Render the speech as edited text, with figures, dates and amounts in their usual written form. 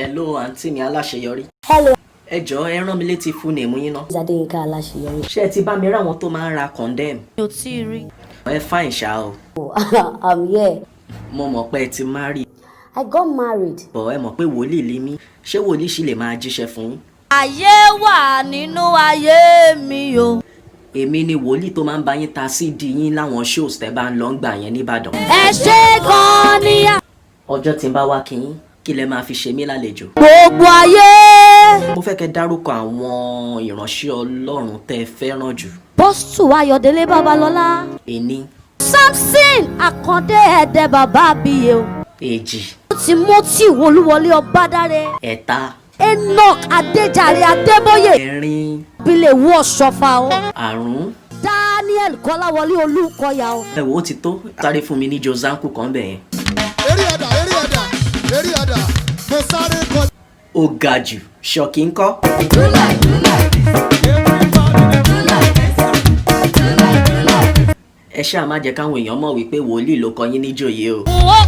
Hello, àǹtí mi aláṣeyọrí. Hello. Ẹ jọ̀ọ́, ẹ rán mi létí full name yín ná. Adéyínká Aláṣeyọrí. Ṣé ẹ ti bá mi rí àwọn tó máa ń ra condemn? Mi ò tí ì rí. Ẹ fine ṣá o. I'm here. Mo mọ̀ pé ẹ ti marry. I got married. Bọ̀ ẹ mọ̀ pé wòlíì lé mi. Ṣé wòlíì ṣì lè máa jíṣẹ́ fún yín? Ayé wà nínú ayé mi o. Èmi ni wòlíì tó máa ń bá yín ta CD yín láwọn shows tẹ́ bá ń lọ ń gbà yẹn nìbàdàn. Ẹ ṣé gan-an níyà. Ọjọ́ tí n bá wá kí yín, kí lẹ máa fi ṣe mí lálejò? Gbogbo ayé. Mo fẹ́ kẹ́ dárúkọ àwọn ìránṣẹ́ Ọlọ́run tẹ́ ẹ fẹ́ràn jù. Bọ́sù Ayọ̀délé Babalọ́lá. Ení. Samson Akande Ẹ̀dẹ̀ bàbá àbíyẹ o. Èjì. Timothy Olúwọlé Ọbádáre. Ẹ̀ta. Enoch Adéjàre Adébóyè. Ẹ̀rin. Bílẹ̀ wú ọ̀ṣọ́fà o. Àrún. Daniel Kọ́láwọlé Olúkọ̀yà o. Ẹ wò ó, ti tó. Sáré fún mi ní Josanku kan bẹ̀ yẹn. Eré ẹ̀dà, eré ẹ̀dà, eré ẹ̀dà, mo sáré kọjá. Ó ga jù. Ṣọ̀kì ńkọ́? Ẹ ṣáà má jẹ́ káwọn èèyàn mọ̀ wípé wòlíì ló kọ yín níjòyè o. N ó